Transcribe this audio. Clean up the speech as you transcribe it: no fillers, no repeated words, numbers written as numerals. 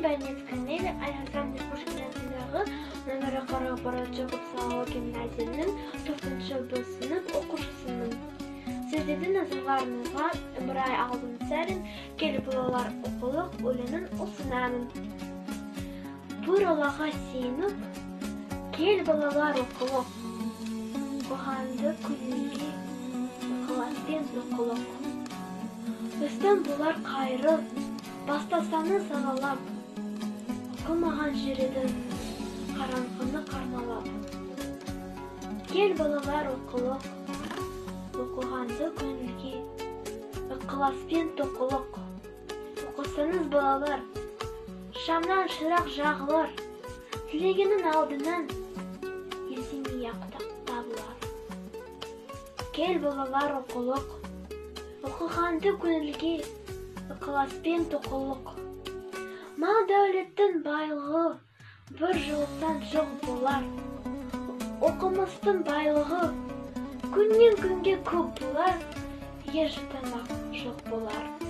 Боец Камель, Александр Пушкин атындағы нөмірі 41 көпсалалы гимназияның 4 Б сынып оқушысымын. Сіздердің назарларыңызға Ыбырай Алтынсарин «Кел, балалар, оқылық» өлеңін ұсынамын. Бір Аллаға сиынып, кел, балалар, оқылық. Оқығанды көңілге ықыласпен тоқылық. Үстем болар қайыры, бастасаңыз алалап, оқымаған жүреді қараңғыны қармалап. Кел, балалар, оқылық, оқығанды көңілге ықыласпен тоқылық. Оқысаңыз, балалар, шамнан шырақ жағылар, тілегенің алдынан іздемей-ақ табылар. Кел, балалар, оқылық, оқығанды көңілге ықыласпен тоқылық. Мал дәулеттің байлығы бір жолдан жоқ болар. Оқымыстың байлығы күннен күнге көп болар, ер жұтамақ жоқ болар.